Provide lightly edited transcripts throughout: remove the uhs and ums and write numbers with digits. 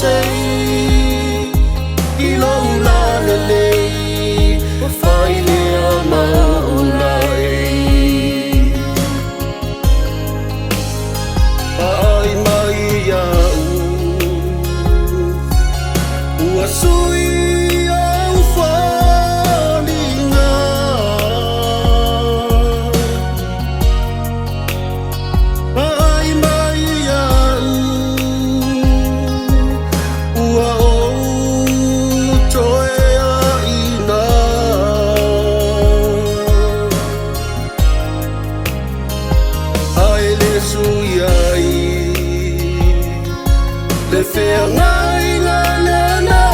sei i lou lalelei ua fai lea ma ou laei. Paai mai iaʻu ua sui au foliga. Paai mai iaʻu ua ou toe aina. Ae le sui ai le feagaiga lena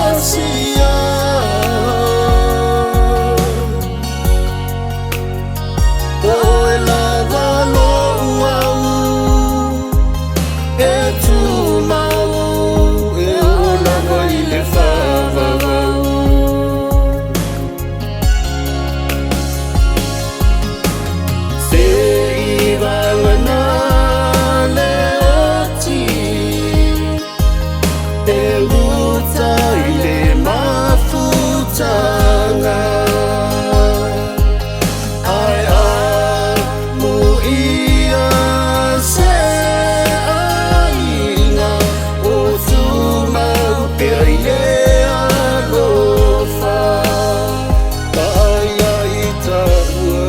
osia. O oe lava lo'u au e tumau e oo lava i le faavavau. Se'i vagana le oti e muta i le mafutaga ae amuia se aiga o tumau pea i le alofa. Paai ai taua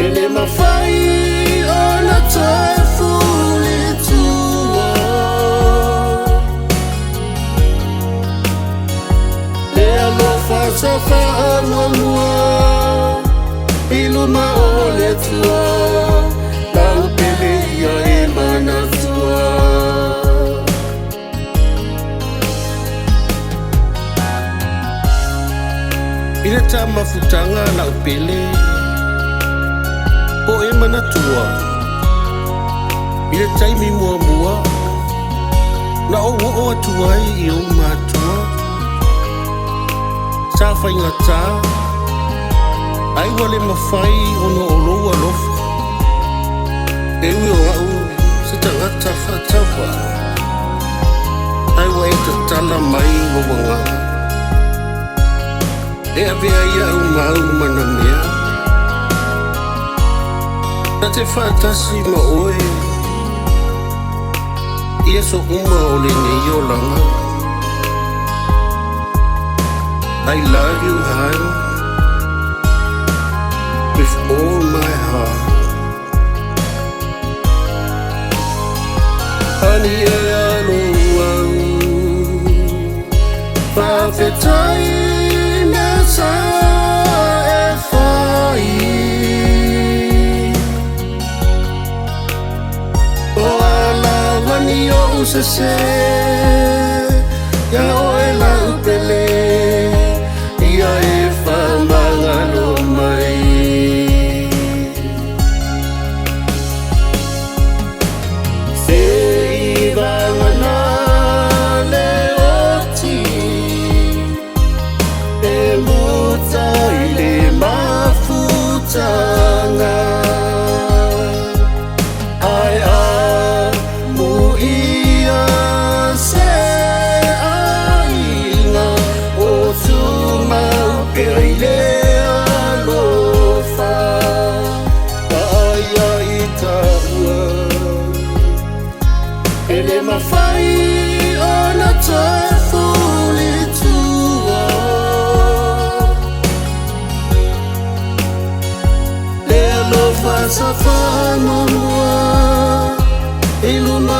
e le mafai ona toe fuli tua. Le alofa sa faamuamua i luma o le Atua lau pele ia e manatua. I le tā mafutaga la'u pele po o e manatua i le taimi muamua na ou oo atu ai i ou matua sa faigatā ai ua le mafai ona o lou alofa e ui o a'u se tagata faatauvaa ae ua e tatala mai mauagaga e avea ai a'u mau mana mea na te faatasi ma oe i aso uma o lenei olaga. I love you, hon, with all my heart. Honey e lou au faafetai mea sa e fai. O a lava ni ou sesē ia oe lau pele ia e faamagalo mai. Se'i vagana le oti e muta i le mafutaga ae amuia se aiga o tumau pea i le alofa. Paai ai taua e le mafai ona toe fuli tua. Le alofa sa faamuamua i luma.